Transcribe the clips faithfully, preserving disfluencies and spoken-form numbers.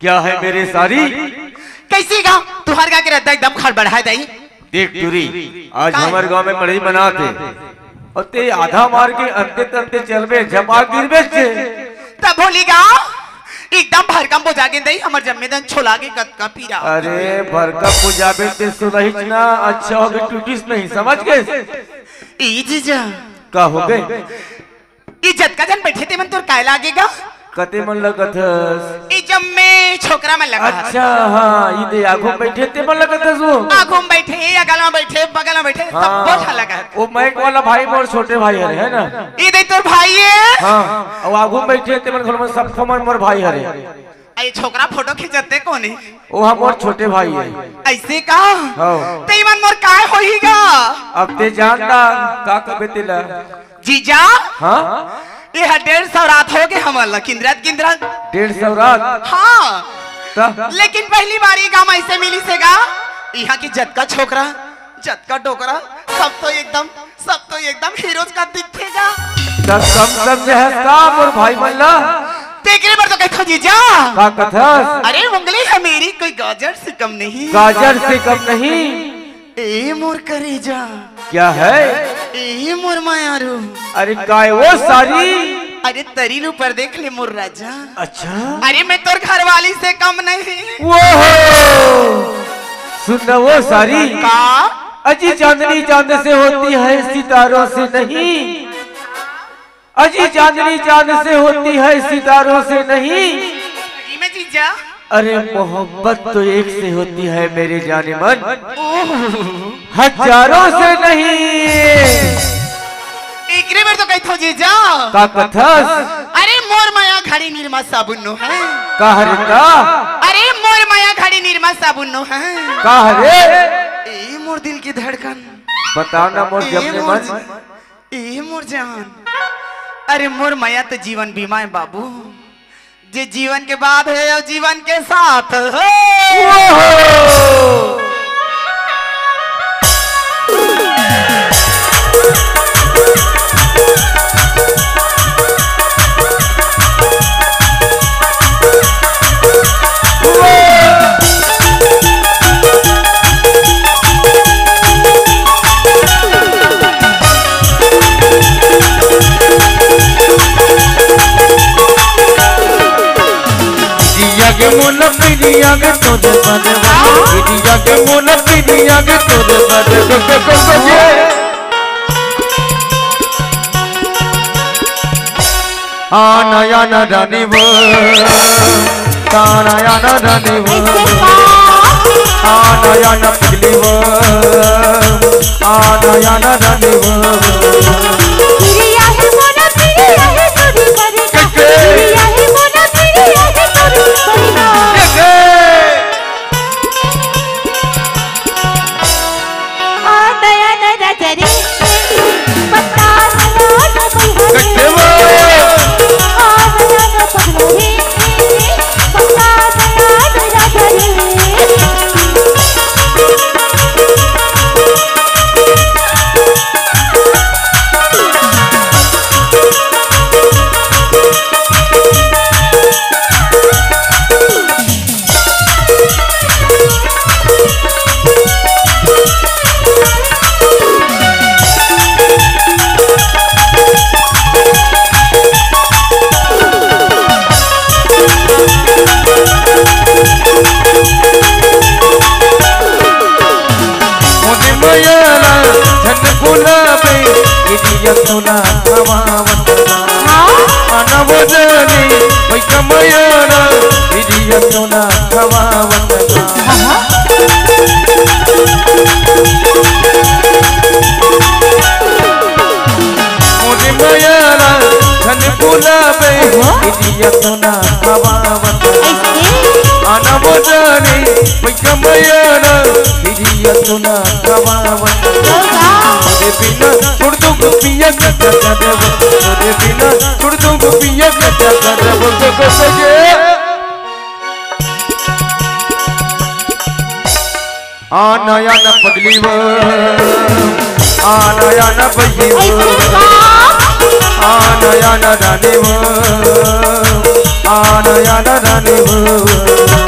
क्या है मेरे सारी? कैसे गा? तुहार गा के रद्दा एकदम खड़बड़ाए दाई। देख टूरी, आज हमर गांव में मड़ई मनात हे, अउ ते आधा मार के अंते तंते चलबे, झपा गिरबे से। तब होली गा, एकदम भरकम बुझा गे दाई, हमर जम्मे दन छोला के कतका पीरा। अरे भरकम बुझाबे ते सुलहिच ना, अच्छा होगे टूटिस नहीं, समझ गे? ई जीजा। का होगे? ई जतका जन बैठे ते मन तोर काय लागे गा? कते मन लगत हस? ई जम्मे छोकरा मन लगत हस। अच्छा, हाँ, ई दे आगू में बैठे ते मन लगत हस वो। आगू में बैठे, अगल में बैठे, बगल में बैठे, हाँ, सब बोझा लगत। वो माइक वाला भाई मोर छोटे भाई हरे, है ना? ई दे तोर भाई हे? हाँ, वो आगू में बैठे ते मन घलो में सब मन मोर भाई हरे। अरे छोकरा फोटो खींचते कोने? वो हमर छोटे भाई हे। ऐसे का? हाँ। ते मन मोर काय होही गा? अब ते जानता का कबे तेला। जीजा? हाँ? ये ह डेढ़ सौ रात होगे हमन ला किंदरत किंदरत। डेढ़ सौ रात? हाँ। त? लेकिन पहली बार ये गांव ऐसे मिलिस हे गा। इहाँ के जतका छोकरा, जतका डोकरा, सब तो एकदम, सब तो एकदम हीरोज का दिखथे गा। त कम समझे हस का मोर भाई मन ला? तेकरे बर तो कहिथों जीजा। का कथस? अरे उंगली है मेरी कोई गाजर से कम नहीं। गाजर से कम नहीं। ए मोर करेजा। क्या है? ए मोर मायारू। अरे काय वो सारी? अरे तरी ल ऊपर देख ले मोर राजा। अच्छा। अरे मैं तोर घरवाली से कम नहीं। वो हो। सुन ना वो सारी। का? अजी चांदनी चांद से होती है, सितारों से नहीं। अजी चांदनी चांद से होती है, सितारों से नहीं। सही में जीजा? अरे मोहब्बत तो एक से होती है मेरे जानेमन, ओह। हजारों से नहीं। एकरे बर तो कहिथों जीजा। का कथस? अरे मोर मया घड़ी निरमा साबुन नो है। का हरे का? अरे मोर मया घड़ी निरमा साबुन नो है। का हरे? ए मोर दिल की धड़कन। बता ना मोर ए जमने मोर मन। ए मोर जान, अरे मोर मया तो जीवन बीमा है बाबू, जे जीवन के बाद है और जीवन के साथ है। ओहो! पिरिया के मोला पिरिया के तोरे बदे, पिरिया के मोला पिरिया के तोरे बदे, गो, गो, गो, गो, ये। आना, आना रानी वो, ताना, आना रानी वो, आना, आना पगली वो, आना, आना रानी वो। पिरिया है मोला, पिरिया है तोरी बदे, कैसे? पिरिया है मोला, पिरिया है तोरी बदे। कैसे? आ दया न राजा रे, पत्ता दया न भैया रे। कैसे वो? आ दया न पगलो रे, पत्ता दया न राजा रे। मोने मयाला झन बुलावे, इदिया सोना खवावत। हाँ? आना वो जाने, वही कमयाला, इदिया सोना खवावत। हाँ। मोने मयाला झन बुलावे, हाँ? इदिया सोना खवावत। ऐसे? आना वो जाने, वही कमयाला, इदिया सोना खवावत। होगा। तोरे बिना छोड़ दूंगा पिया का जगह, तोरे बिना छोड़ दूंगा पिया का जगह, गो, गो, गो, ये। आना, आना पगली वो, आना, आना बही वो, ऐसे का? आना, आना रानी वो, आना, आना रानी वो।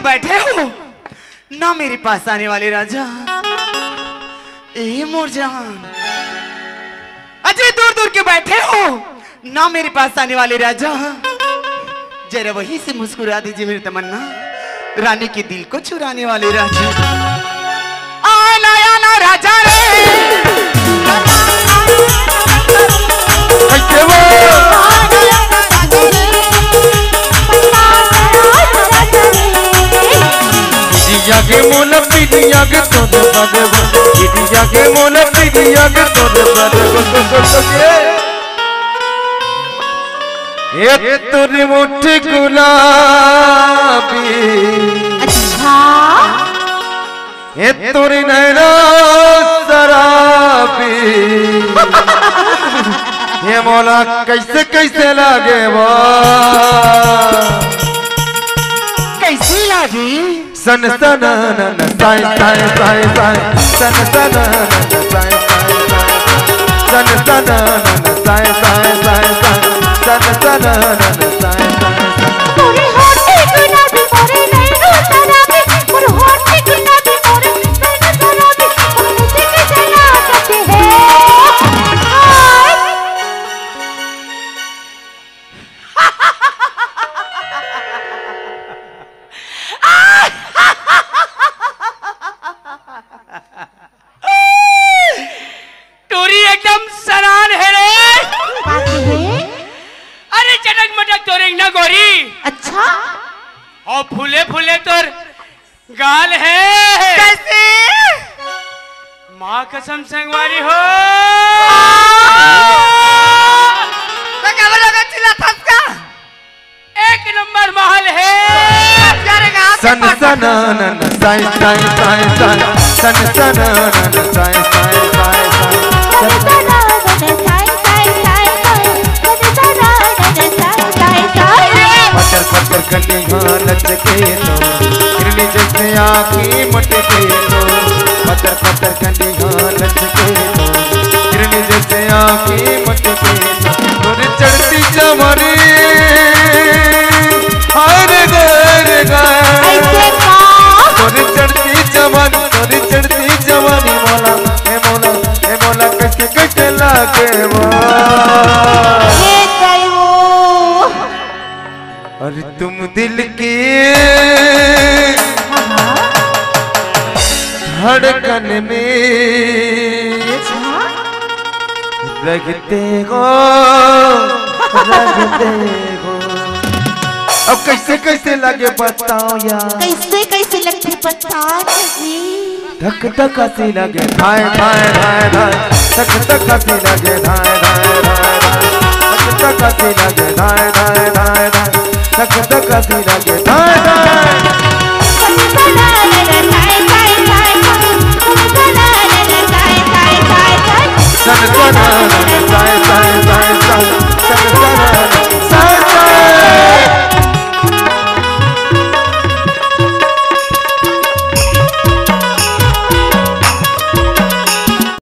बैठे हो ना मेरे पास आने वाले राजा। ए मोर जान, अजय दूर दूर के बैठे हो ना मेरे पास आने वाले राजा। जरा वहीं से मुस्कुरा दीजिए मेरी तमन्ना, रानी के दिल को चुराने वाले राजा। आना आना राजा रे। कैसे वो? पिदिया के मोला पिदिया के तोर बदे, पिदिया के मोला पिदिया के तोर बदे। ए तोरी मुट्ठी गुलाबी, अच्छा। ए तोरी नैना शराबी, ये मोला कैसे कैसे लागे वो? कैसे लागे? सन सन नन साय साय साय साय, सन सन नन साय साय साय, सन सन नन साय साय साय साय, सन सन नन साय साय साय। तोरे होठे गुलाबी, मोरे नैनो शराबी, मोर होठे गुलाबी, मोरे नैनो शराबी, मोर मुझे के जला सकते हैं। हाय। टूरी एकदम सरान है रे। बात है। अरे चटक मटक तोरे ना गोरी। अच्छा। और फूले फूले तोर गाल है। कैसे? माँ कसम संगवारी हो। तो क्या बोला, मैं चिल्ला था उसका? एक नंबर महल है। सन सन नन साय साय साय साय, सन सन नन साय साय साय साय, सन सन नन साय साय साय साय, सन सन नन साय साय साय। पत्थर पत्थर कनिहा लचके तो, हिरनी जैसे आँखी मटके तो, पत्थर पत्थर कनिहा लचके तो, हिरनी जैसे आँखी मटके तो, तोरी चढ़ती जवानी, हाय रे रे रे। ऐसे का? तोरी चढ़ती जवानी, तोरी चढ़ती जवानी, मोला, ए मोला, ए मोला, कैसे कैसे लागे वो? ये गयो। और तुम दिल की धड़कन में रहते हो, रहते हो। अब कैसे कैसे लगे बताओ यार। कैसे कैसे लगे बताओ जी। धक धक हंसी लगे धाय धाय धाय धाय, धक धक हंसी लगे धाय धाय धाय धाय, धक धक हंसी लगे धाय धाय धाय धाय, धक धक हंसी लगे धाय धाय। सन सन सन सन सन सन सन सन।